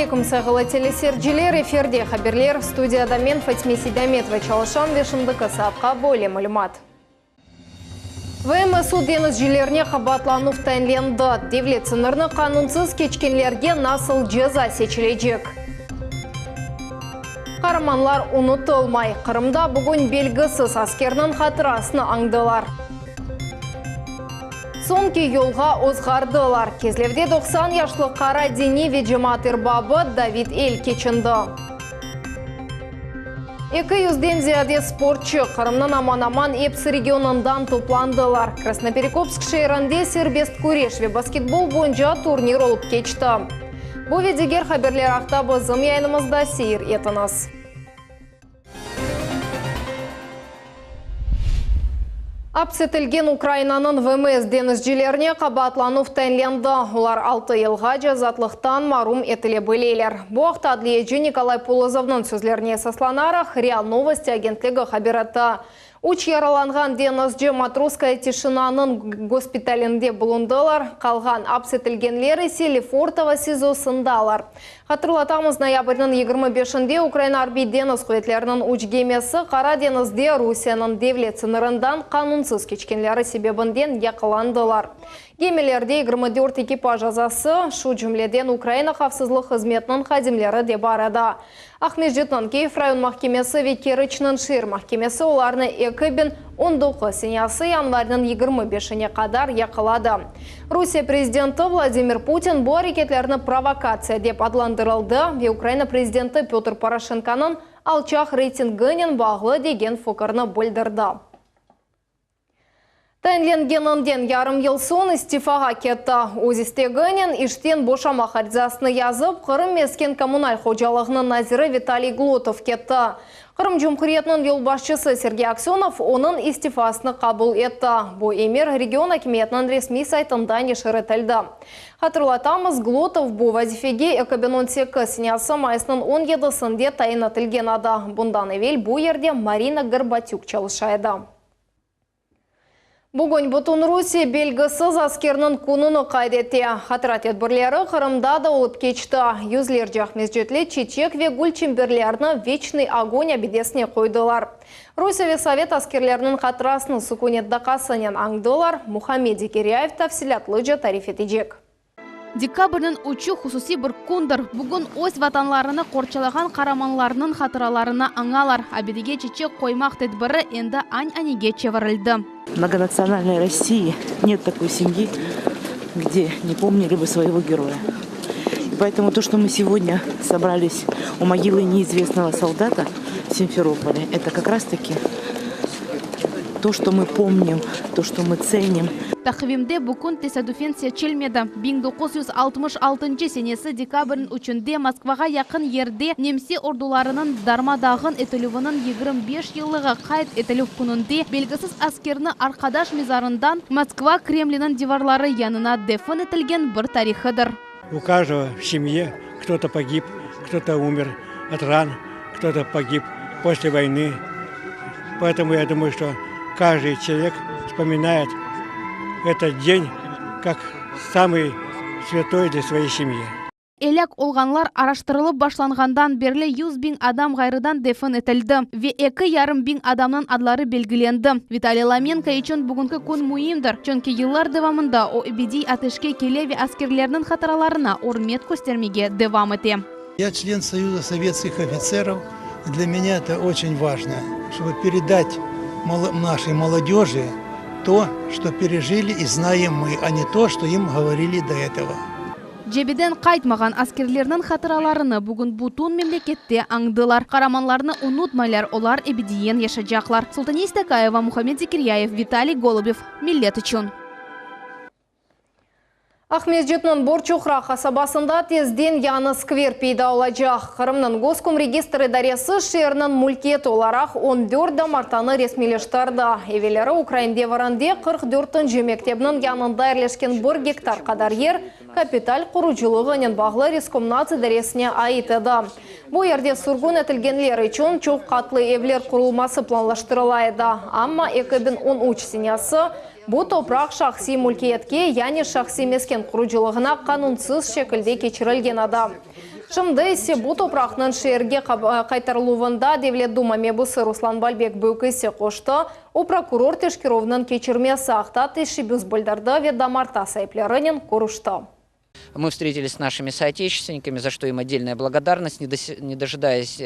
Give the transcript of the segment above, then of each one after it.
aleyküm, sayğılı teleseyirciler! Efirde haberler, studiyada men, Fatime Seydametova, çalışam ve şimdiki saatqa böyle malümat. VMSU deñizcilerine qabaatlanuv tayinlendi. Devlet sıñırnı qanunsız keçkenlerge nasıl ceza seçilecek? Qaramanlar unutılmay. Qırımda bugün belgisiz askerniñ hatırasını añdılar. Soñki yolğa ozğardılar. Kezlevde 90 yaşlı qara diniy ve cemaat erbabı David El keçindi. Eki yüzden ziyade sportçı Qırımnıñ aman-aman epsi regionından toplandılar. Krasnoperekopsk şeerinde serbest küreş ve basketbol boyunca turnir olıp keçti. Bu ve diger haberler aqta bizim yayınımızda seyir etiñiz. Apis etilgen Ukrainanıñ VMS deñizcilerine qabaatlanuv tayinlendi. Olar altı yılğace azatlıqtan marum etile bileler. Bu aqta adliyeci Nikolay Polozovnıñ sözlerine esaslanaraq RIA Novosti agentligi haber etti. Üç yaralanğan deñizci Matrosskaya tişinanıñ gospitalinde bulundılar, qalğan apis etilgenler ise Lefortovo SİZOsındalar. Hatırlatamız, noyabrniñ 25-inde Ukraina Arbiy deñiz quvetleriniñ üç gemisi Qara deñizde Rusiyeniñ devlet sıñırından qanunsız keçkenleri sebebinden yaqalandılar. Gemilerde 24 ekipaj azası, şu cümleden Ukraina havfsızlıq hızmetiniñ hadimleri de bar edi. Aqmescitniñ Kiyev rayon mahkemesi ve Keriçniñ şeer mahkemesi olarnı 2019 senesi yanvarniñ 25-ine qadar yaqaladı. Rusiye prezidenti Vladimir Putin bu areketlerni provokatsiya dep adlandırıldı ve Ukraina prezidenti Pötr Poroşenkonıñ alçaq reytinginen bağlı degen fikirni bildirdi. Tayinlengeninden yarım yıl soñ istifağa ketti. Öz isteginen işten boşamaq arizasını yazıp, Qırım mesken-kommunal hocalığınıñ naziri Vitaliy Glotov ketti. Qırım Cumhuriyetiniñ yolbaşçısı Sergey Aksönov onıñ istifasını qabul etti. Bu emir region akimiyetiniñ resmiy saytında neşir etildi. Hatırlatamız, Glotov bu vazifege 2018 senesi mayısnıñ on yedisinde tayin etilgen edi. Bundan evel bu yerde Marina Gorbatük çalışa edi. Bugün bütün Rusiye belgisiz askerniñ kününi qayd ete. Hatıra tedbirleri Qırımda da olıp keçti. Yüzlerce aqmescitli çiçek ve gül çemberlerini Veçnıy ogon abidesine qoydılar. Rusiye ve sovet askerleriniñ hatırasını sukünet daqqasınen añdılar. Muhammed Zekiryayev tafsilâtlıca tarif etecek. Dekabrniñ üçü hususiy bir kündir. Bugün öz vatanlarını qorçalağan qaramanlarnıñ hatıralarını añalar. Abidege çeçek qoymaq tedbiri endi añ-anege çevirildi. Mnogonatsionalnoy Rossii net takoy semyi, gde ne pomnili bı svoego geroya. I poetomu to, çto mı segodnâ sobralis u mogily neizvestnogo soldata v Simferopole, eto kak raz taki To, çto mı pomnim, to, çto mı tsenim. Taqvimde bu kün tesadüfen seçilmedi. 1966 senesi dekabrniñ üçünde Moskvağa yaqın yerde nemse ordularınıñ darma-dağın etilüviniñ 25 yıllığı qayd etilüv kününde belgisiz askerni arqadaş mezarından Moskva Kremliniñ divarları yanına defin etilgen bir tarihıdır. U každogo v semye kto-to pogib, kto-to umer ot ran, kto-to pogib posle voyny. Poetomu ya dumayu, çto každyy çelovek vspominayet etot den kak samıy svyatoy dlâ svoyey semyi. Elâk olğanlar araştırılıp başlanğandan berli 100.000 adam ğayrıdan defin etildi ve eki yarım biñ adamnıñ adları belgilendi. Vitaliy Lomenko içün bugünki kün müimdir, çünki yıllar devamında o ebediy ateşke kele ve askerlerniñ hatıralarına ürmet köstermege devam ete. Ya çlen Soyuza sovetskih ofitserov, dlâ menya eto oçen vajno, ştoby peredat našey molodöji to, şto perejili i znaem mı, a ne to, şto im govorili do etogo. Cebeden qaytmağan askerlerniñ hatıralarını bugün bütün memlekette añdılar. Qaramanlarnı unutmaylar, olar ebediyen yaşacaqlar. Sultaniye Stakayeva, Muhammed Zekiryayev, Vitaliy Golubev, Millet içün. Aqmescitniñ Borçoqraq qasabasında tezden yañı skver peyda olacaq. Qırımnıñ Goskomregistr idaresi şeerniñ mülkiyeti olaraq 14 damartanı resmiyleştirdi. Evelleri ukrain devrinde 44-nci mektebniñ yanında yerleşken bir gektar qadar yer kapital qurucılığınen bağlı Reskomnats idaresine ait edi. Bu yerde sürgün etilgenler içün çoq qatlı evler qurulması planlaştırıla edi, amma 2013 senesi Bu topraq şahsiy mülkiyetke, yani şahsiy mesken qurucılığına qanunsız şekilde keçirilgen edi. Şimdi ise bu topraqnıñ şeerge qaytarıluvında Devlet Duma mebusı Ruslan Balbek büyük isse qoştı. O, prokuror teşkerüvniñ keçirmesi aqta teşebbüs bildirdi ve damarta saiplerinen körüşti. Мы встретились с нашими соотечественниками, за что им отдельная благодарность, не дожидаясь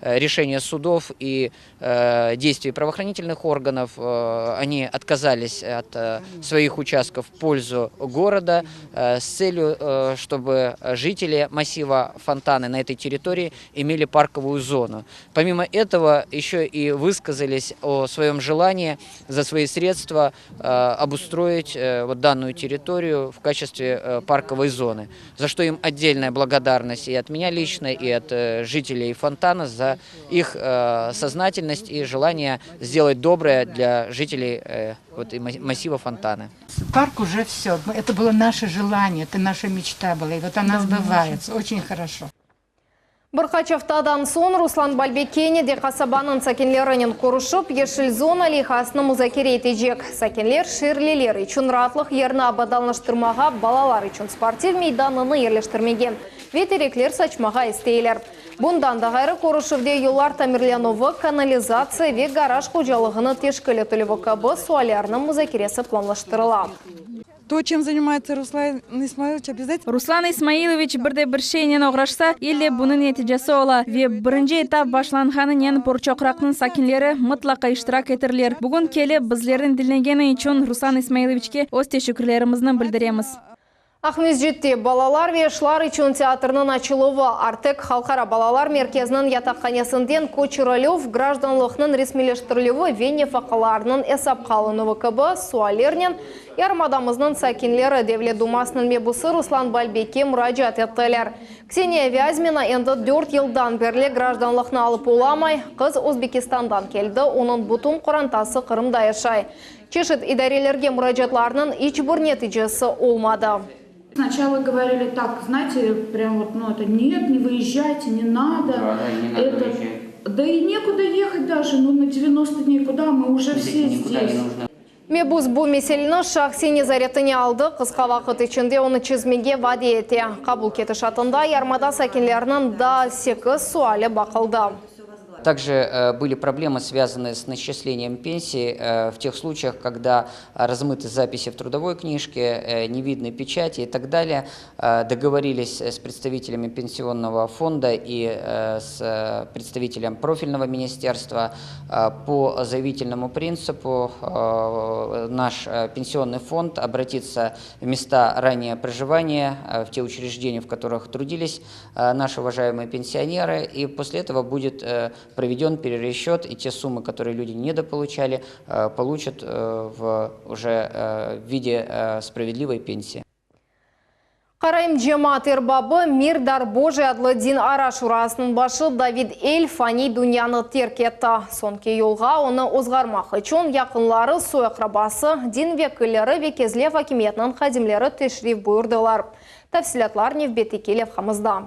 решения судов и действий правоохранительных органов. Они отказались от своих участков в пользу города с целью, чтобы жители массива Фонтаны на этой территории имели парковую зону. Помимо этого, еще и высказались о своем желании за свои средства обустроить вот данную территорию в качестве парковой зоны, за что им отдельная благодарность и от меня лично, и от жителей Фонтана за их сознательность и желание сделать доброе для жителей вот, массива Фонтаны. Парк уже все. Это было наше желание, это наша мечта была. И вот она сбывается. Очень хорошо. Bir qaç aftadan soñ Ruslan Balbek kene de qasabanıñ sakinlerinen körüşip, yeşil zona leyhasını muzakere etecek. Sakinler şeerliler içün raatlıq yerini abadanlaştırmağa, balalar içün sportiv meydanını yerleştirmege ve terekler saçmağa isteyler. Bundan da ğayrı körüşüvde yollar tamirlenüvi, kanalizatsiya ve garaj hocalığını teşkil etilüvi kibi suallerniñ muzakeresi planlaştırıla. То, чем занимается Руслан Исмаилович, обязательно. Ruslan İsmailoviç bir de bir şeynen oğraşsa, ille bunıñ neticesi ola. Ve birinci etap başlanğanınen Borçoqraqnıñ sakinleri mıtlaqa iştirak eterler. Bugün kelip bizlerni diñlegeni içün Ruslan İsmailoviçke öz teşekkürlerimizni bildiremiz. Aqmescitte balalar ve yaşlar içün teatrniñ açıluvı, Artek halqara balalar merkeziniñ yataqhanesinden köçürilüv, grajdanlıqnıñ resmiyleştirilüvi ve nefaqalarnıñ esapqa alınuvı kibi suallernen yarımadamıznıñ sakinleri Devlet Dumasınıñ mebusı Ruslan Balbekke muracaat ettiler. Kseniya Vâzmina endi 4 yıldan berli grajdanlıqnı alıp olamay. Qız Özbekistandan keldi, onıñ bütün qorantası Qırımda yaşay. Çeşit idarelerge muracaatlarınıñ iç bir neticesi olmadı. Сначала говорили так, знаете, прям вот, ну это нет, не выезжайте, не надо. Да, да, не надо это, выезжать. Да и некуда ехать даже, ну на 90 дней куда, мы уже все Никуда не здесь. нужно. Mebus bu meseleni şahsiy nezaretine aldı, qısqa vaqıt içinde onı çezmege vade ete. Qabul ketişatında yarımada sakinleriniñ daa 8 suali baqıldı. Также были проблемы, связанные с начислением пенсии в тех случаях, когда размыты записи в трудовой книжке, не видны печати и так далее. Договорились с представителями пенсионного фонда и с представителем профильного министерства по заявительному принципу наш пенсионный фонд обратится в места ранее проживания, в те учреждения, в которых трудились наши уважаемые пенсионеры, и после этого будет проведен перерасчет, и те суммы, которые люди недополучали, получат в уже в виде справедливой пенсии. Qaraım cemaat erbabı Mir Dar Bojiy adlı dinara şurasınıñ başı David El faniy dünyanı terk etti. Soñki yolğa onı ozğarmaq içün yaqınları, soy-aqrabası, din vekilleri ve Kezlev akimiyetiniñ hadimleri teşrif buyurdılar. Tafsilâtlar nevbetteki levhamızda.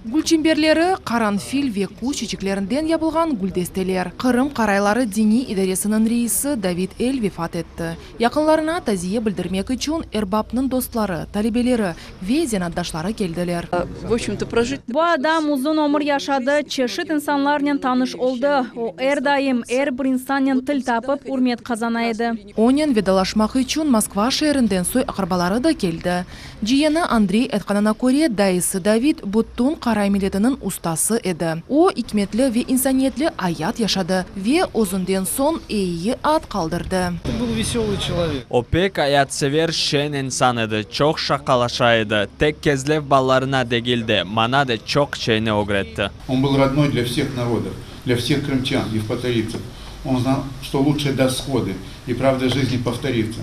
Gülçemberleri qaranfil ve küz çiçeklerinden yapılğan güldesteler. Qırım qarayları diniy idaresiniñ reisi David El vefat etti. Yaqınlarına taziye bildirmek içün erbapnıñ dostları, talebeleri ve zenaatdaşları keldiler. В общем-то, прожить Bu adam uzun ömür yaşadı, çeşit insanlarnen tanış oldı. O er daim er bir insannen til tapıp, ürmet qazana edi. Onen vedalaşmaq içün Moskva şeerinden soy-aqrabaları da keldi. Ciyeni Andrey aytqanına köre, dayısı David bütün qaray milletiniñ ustası edi. O, ikmetli ve insaniyetli ayat yaşadı ve özünden soñ eyi ad qaldırdı. Был веселый человек. O pek ayatsever şeñ insan edi, çoq şaqalaşa edi. Tek Kezlev balalarına degil de, maña da çoq şeyni ögretti. Он был родной для всех народов, для всех крымчан, евпаторийцев. Он знал, что лучшее даст сходы, и правда жизни повторится.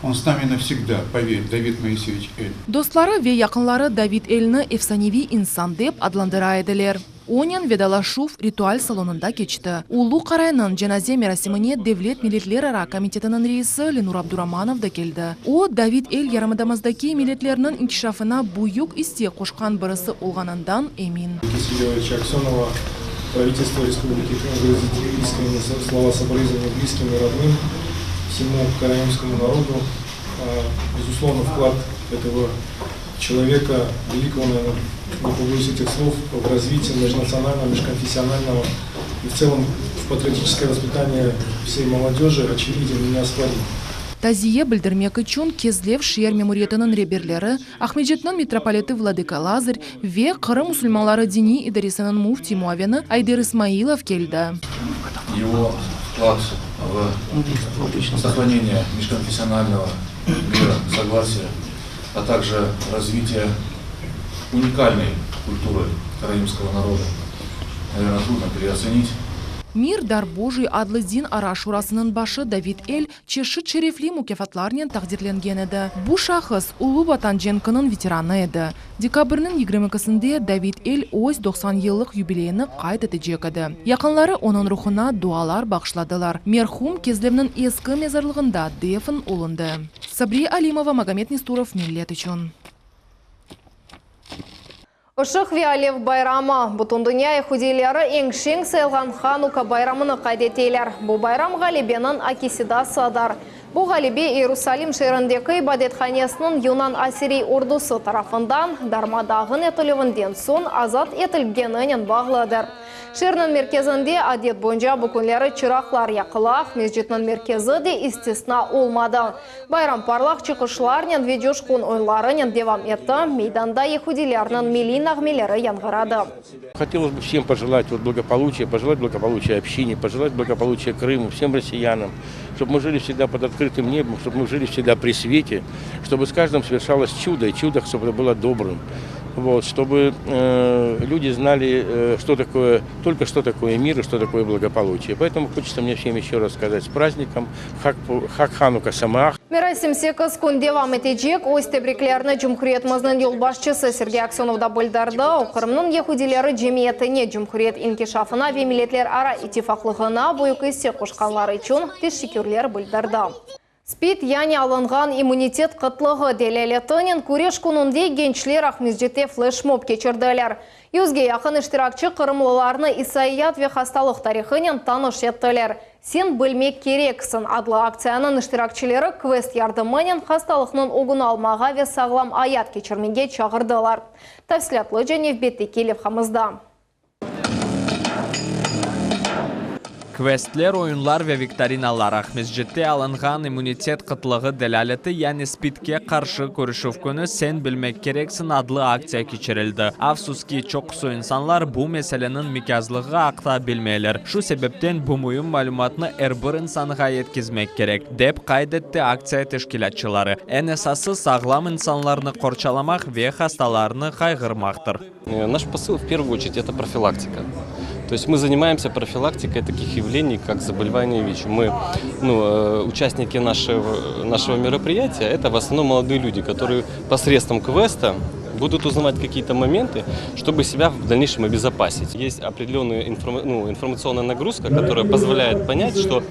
Он с нами навсегда, поверь, Давид Моисеевич Эль. Dostları ve yaqınları David Elni efsaneviy insan dep adlandıra ediler. Onen vedalaşuv ritual salonında keçti. Ulu qaraynıñ cenaze merasimine Devlet milletlerara komitetiniñ reisi Lenur Abduramanov da keldi. O, David El yarımadamızdaki milletlerniñ inkişafına büyük isse qoşqan birisi olğanından emin. Киселевича Аксенова, правительство Республики Крым выразить искренние слова соболезнования близким и родным, всему караимскому народу. Безусловно, вклад этого Человека великого, наверное, не побоюсь этих слов, в развитии межнационального, межконфессионального и в целом в патриотическое воспитание всей молодежи очевиден и неоспорим. Taziye bildirmek içün Kezlev şeer memuriyetiniñ reberleri, Aqmescitniñ mitropoliti Vladıka Lazar ve Qırım musulmanları diniy idaresiniñ müfti muavini Ayder İsmailov keldi. Его вклад в сохранение межконфессионального мира, согласия, а также развитие уникальной культуры караимского народа, наверное, трудно переоценить. Mir, dar Bojiy adlı din ara şurasınıñ başı David El çeşit şerefli mukâfatlarnen taqdirlengen edi. Bu şahıs Ulu Vatan cenkiniñ veteranı edi. Dekabrniñ 22-sinde David El öz 90 yıllıq yubileyini qayd etecek edi. Yaqınları onıñ ruhuna dualar bağışladılar. Merhum Kezlevniñ eski mezarlığında defn olundı. Sabriye Alimova, Magomed Nesturov, Millet içün. Işıq ve alev bayramı. Bütün dünya yehudiyleri eñ şeñ sayılğan Hanuka bayramını qayd eteler. Bu bayram ğalebeniñ akis-sedasıdır. Bu ğalebe İyerusalim şeerindeki ibadethanesiniñ yunan-asiriy ordusı tarafından darma-dağın etilüvinden soñ azat etilgeninen bağlıdır. Şeerniñ merkezinde adet boyunca bu künleri çıraqlar yaqıla, Aqmescitniñ merkezi de istisna olmadı. Bayram parlaq çıqışlarnen ve coşqun oyunlarınen devam etti, meydanda yehudiylerniñ milliy nağmeleri yañğıradı. Хотелось бы всем пожелать вот благополучия, пожелать благополучия общине, пожелать благополучия Крыму, всем россиянам, чтобы мы жили всегда под открытым небом, чтобы мы жили всегда при свете, чтобы с каждым совершалось чудо, и чудо, чтобы это было добрым. Вот, чтобы э, люди знали, э, что такое, только что такое мир и что такое благополучие. Поэтому хочется мне всем еще раз сказать с праздником, Хаг, Хаг Ханука Самеах. Merasim 8 kün devam etecek. Öz tebriklerini cumhuriyetimizniñ yolbaşçısı Sergey Aksönov da bildirdi. O, Qırımnıñ yehudiyleri cemiyetine, cumhuriyet inkişafına ve milletlerara ittifaqlığına büyük isse qoşqanları içün teşekkürler bildirdi. SPID, yani alınğan immunitet qıtlığı delâletinen küreş kününde gençler Aqmescitte fleşmob keçirdiler. Yüzge yaqın iştirakçi qırımlılarnı isaiyat ve hastalıq tarihınen tanış ettiler. Sen bilmek kereksiñ adlı aktsiyanıñ iştirakçileri kvest yardımınen hastalıqnıñ ögüni almağa ve sağlam ayat keçirmege çağırdılar. Tafsilâtlıca nevbetteki levhamızda. Kvestler, oyunlar ve viktorinalar, Aqmescitte alınğan immunitet qıtlığı delâleti, yani SPIDke qarşı körüşüv künü Sen bilmek kereksiñ adlı aktsiya keçirildi. Afsus ki, çoqusı insanlar bu meseleniñ miqyaslığı aqta bilmeyler. Şu sebepten bu müim malümatnı er bir insanğa yetkizmek kerek, dep qayd etti aktsiya teşkilâtçıları. Eñ esası, sağlam insanlarnı qorçalamaq ve hastalarnı qayğırmaqtır. Наш посыл, в первую очередь, это профилактика. То есть мы занимаемся профилактикой таких явлений, как заболевание ВИЧ. Мы, ну, э, участники нашего, нашего мероприятия, это в основном молодые люди, которые посредством квеста будут узнавать какие-то моменты, чтобы себя в дальнейшем обезопасить. Есть определенная информ, ну, информационная нагрузка, которая позволяет понять, что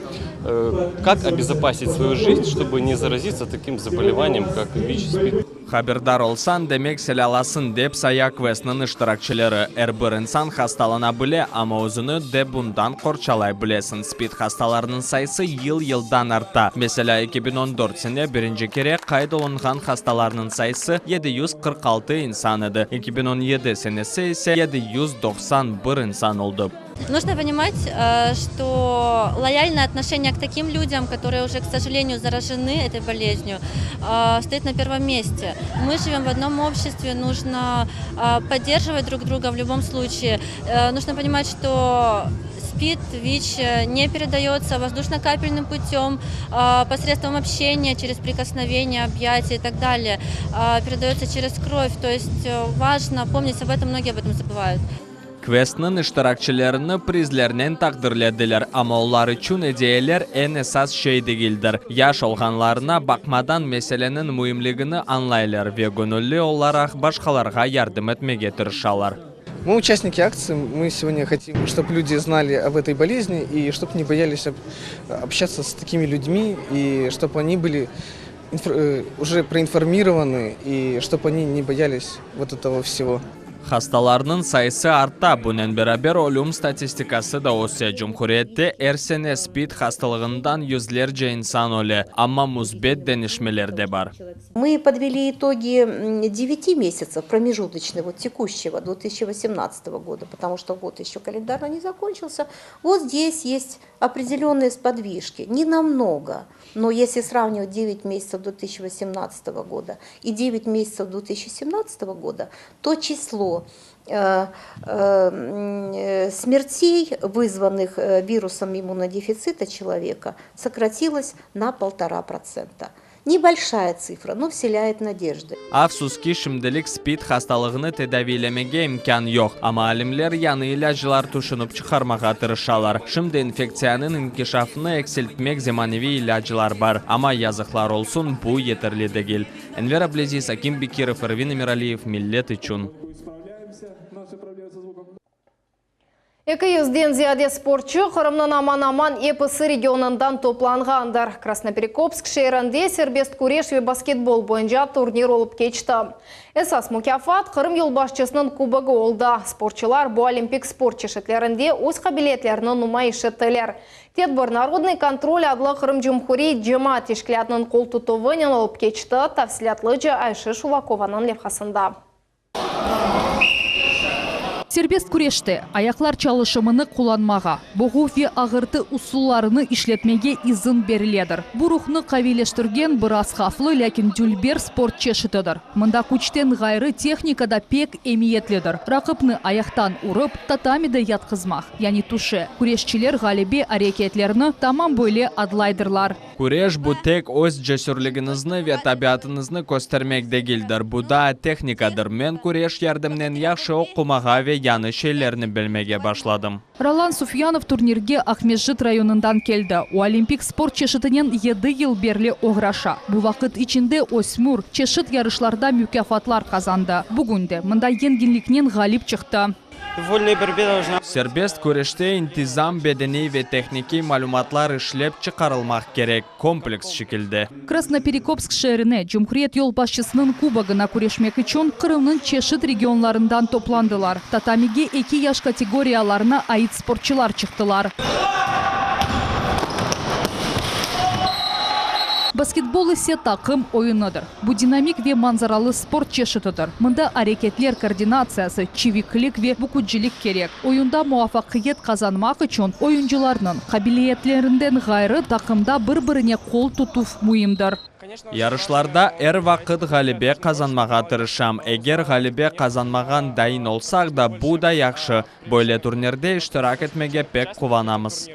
э, как обезопасить свою жизнь, чтобы не заразиться таким заболеванием, как ВИЧ, СПИД. Haberdar olsañ, demek silâlasıñ, dep saya kvestniñ iştirakçileri. Er bir insan hastalana bile, amma özüni de bundan qorçalay bilesiñ. SPID hastalarınıñ sayısı yıl-yıldan arta. Meselâ, 2014 sene birinci kere qayd olunğan hastalarnıñ sayısı 746 insan edi, 2017 senesi ise 791 insan oldı. Нужно понимать, э, что лояльное отношение к таким людям, которые уже, к сожалению, заражены этой болезнью, э, стоит на первом месте. Мы живем в одном обществе, нужно э, поддерживать друг друга в любом случае. Нужно понимать, что СПИД, ВИЧ не передается воздушно-капельным путем, посредством общения, через прикосновения, объятия и так далее. Передается через кровь. То есть важно помнить об этом, многие об этом забывают. Kvestniñ iştirakçilerini prizlernen taqdirlediler, amma olar içün ediyeler eñ esas şey degildir. Yaş olğanlarına baqmadan meseleniñ müimligini añlaylar ve göñülli olaraq başqalarğa yardım etmege tırışalar. Мы участники акции, мы сегодня хотим, чтобы люди знали об этой болезни и чтобы не боялись общаться с такими людьми, и чтобы они были э, уже проинформированы, и чтобы они не боялись вот этого всего. Hastalarnıñ sayısı arta, bunen beraber ölüm statistikası da öse. Cumhuriyette er sene SPID hastalığından yüzlerce insan öle, amma müsbet deñişmeler de bar. Мы подвели итоги девяти месяцев промежуточных, вот текущего, 2018 года, потому что год еще календарно не закончился. Вот здесь есть определенные сподвижки, не намного, но если сравнивать 9 месяцев 2018 года и 9 месяцев 2017 года, то число э, э, смертей, вызванных э, вирусом иммунодефицита человека, сократилось на 1,5%. Небольшая цифра, но вселяет надежды. Afsus ki, şimdilik SPID hastalığını tedaviylemege imkân yoq, amma alimler yañı ilâclar tüşünip çıqarmağa tırışalar. Şimdi infektsiyanıñ inkişafını eksiltmek zemaneviy ilâclar bar, amma yazıqlar olsun, bu yeterli degil. Enver Ablâziz, Akim Bekirov, Ervin Emiraliyev, Millet içün. 200-den ziyade sportçu Qırımnıñ aman-aman episi regionından toplanğandır. Krasnoperekopsk şeerinde serbest küreş ve basketbol boyunca turnir olıp keçti. Esas mukâfat Qırım yolbaşçısınıñ kubogı oldı. Sportçular bu olimpik sport çeşitlerinde öz qabiliyetlerini numayış ettiler. Tedbir Narodnıy kontrol adlı Qırım Cumhuriy cemaat teşkilâtınıñ qoltutuvınen olıp keçti, tafsilâtlıca Ayşe Şulakovanıñ levhasında. Serbest küreşte ayaqlar çalışımını qullanmağa, boğuv ve ağırtı usullarını işletmege izin beriledir. Bu ruhnı qaviyleştirgen biraz havflı, lâkin dülber sport çeşitidir. Mında küçten ğayrı tehnika da pek emiyetlidir, raqipni ayaqtan urıp, tatamide yatqızmaq, yani tuşe. Küreşçiler ğalebe areketlerini tamam böyle adlaydırlar. Küreş, bu tek öz cesürligiñizni ve tabiatıñıznı köstermek degildir, bu daa tehnikadır. Men küreş yardımnen yahşı oqumağa ve yañı şeylerni bilmege başladım. Rolan Sufyanov turnirge Aqmescit rayonından keldi. O, olimpik sport çeşitinen yedi yıl berli oğraşa. Bu vaqıt içinde ösmür, çeşit yarışlarda mukâfatlar qazandı. Bugün de mında yenginliknen ğalip çıqtı. Serbest küreşte intizam, bedeniy ve tehnikiy malümatlar işlep çıqarılmaq kerek, kompleks şekilde. Krasnoperekopsk şeerine cumhuriyet yolbaşçısınıñ kubogına küreşmek içün Qırımnıñ çeşit regionlarından toplandılar. Tatamige eki yaş kategoriyalarına ait sportçılar çıqtılar. Basketbol ise taqım oyunıdır. Bu dinamik ve manzaralı sport çeşitidir. Mında areketler koordinatsiyası, çeviklik ve bükücilik kerek. Oyunda muvafaqiyet qazanmaq içün oyuncılarnıñ qabiliyetlerinden ğayrı taqımda bir-birine qol tutuv müimdir. Yarışlarda er vaqıt ğalebe qazanmağa tırışam. Eger ğalebe qazanmağan dayın olsaq da, bu da yahşı. Böyle turnirde iştirak etmege pek quvanamız.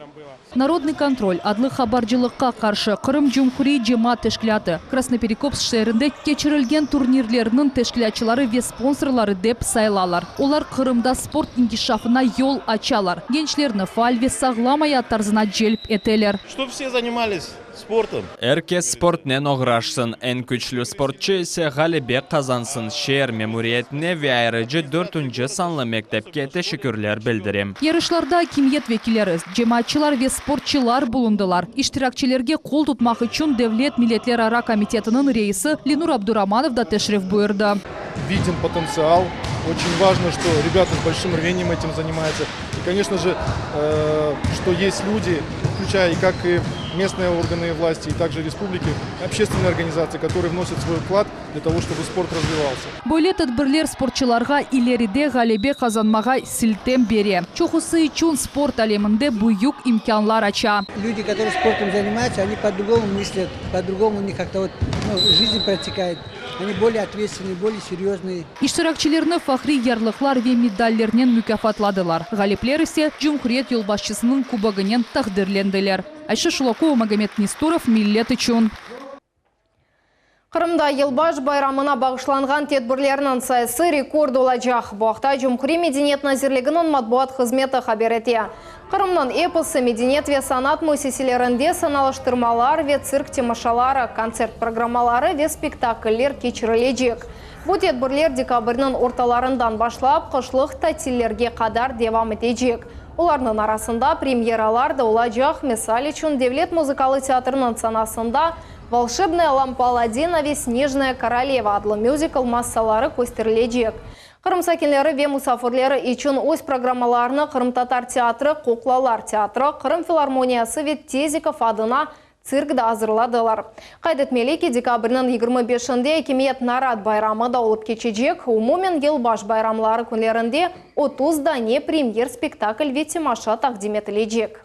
Narodnıy kontrol adlı habarcılıqqa qarşı Qırım Cumhuriy cemaat teşkilâtı, Krasnoperekopsk şeerinde keçirilgen turnirlerniñ teşkilâtçıları ve sponsorları dep sayılalar. Olar Qırımda sport inkişafına yol açalar, gençlerni faal ve sağlam ayat tarzına celp eteler. Ştob vse zanimalis sportom. Er kes sportnen oğraşsın, eñ küçlü sportçı ise ğalebe qazansın, şeer memuriyetine ve ayrıca dörtünci sanlı mektepke teşekkürler bildirem. Yarışlarda akimiyet vekilleri, cemaatçılar ve sportçılar bulundılar. İştirakçilerge qol tutmaq içün Devlet milletlerara komitetiniñ reisi Lenur Abduramanov da teşrif buyurdı. Виден потенциал. Очень важно, что ребята с большим рвением этим занимаются. И, конечно же, что есть люди, включая и как и местные органы власти, и также республики, общественные организации, которые вносят свой вклад для того, чтобы спорт развивался. Böyle tedbirler sportçılarğa ileride ğalebe qazanmağa siltem bere. Çoqusı içün sport aleminde büyük imkânlar aça. Люди, которые спортом занимаются, они по-другому мыслят, по-другому у них как-то вот, ну, жизнь протекает. Они более ответственные, более серьезные. İştirakçilerni fahriy yarlıqlar ve medallernen mukâfatladılar. Ğalipler ise cumhuriyet yolbaşçısınıñ kubogınen taqdirlendiler. Ayşe Şulakova, Magomed Nestorov, Millet içün. Qırımda Yılbaş bayramına bağışlanğan tedbirlerniñ sayısı rekord olacaq. Bu aqta Cumhuriy medeniyet nazirliginiñ matbuat hızmeti haber ete. Qırımnıñ episi medeniyet ve sanat müessiselerinde sanalaştırmalar ve tsirk temaşaları, kontsert programmaları ve spektakller keçirilecek. Bu tedbirler dekabrniñ ortalarından başlap qışlıq tatillerge qadar devam etecek. Olarnıñ arasında premyeralar da olacaq, misal içün, Devlet muzıkalı teatriniñ sanasında. Volşebnaya lampa Aladina ve Snežnaya koroleva adlı müzikl massaları kösterilecek. Qırım sakinleri ve musafirleri içün öz programmalarını Qırımtatar teatri, Qoqlalar teatri, Qırım filarmoniyası ve Tezikov adına tsirk da azırladılar. Qayd etmeli ki, dekabrniñ 25-inde akimiyet narat bayramı da olıp keçecek. Umumen yılbaş bayramları künlerinde 30 dane premyer spektakl ve temaşa taqdim etilecek.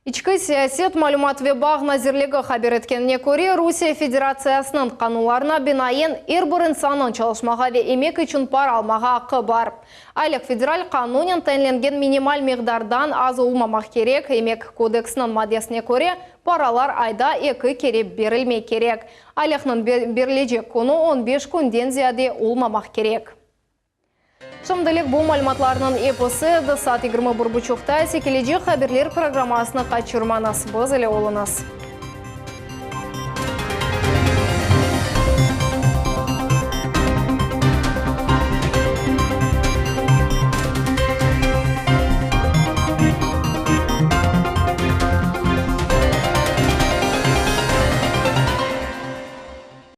İçki siyaset, malümat ve bağ nazirligi haber etkenine köre, Rusiye Federatsiyasınıñ qanunlarına binaen er bir insannıñ çalışmağa ve emek içün para almağa aqqı bar. Aylıq federal qanunnen tayinlengen minimal miqdardan az olmamaq kerek. Emek kodeksiniñ maddesine köre, paralar ayda eki kere berilmek kerek. Aylıqnıñ berilecek künü on beş künden ziyade olmamaq kerek. Şimdilik bu malümatlarnıñ episi edi. Saat 21 buçuqta ise kelecek haberler programmasını qaçırmañız. Biz ile oluñız.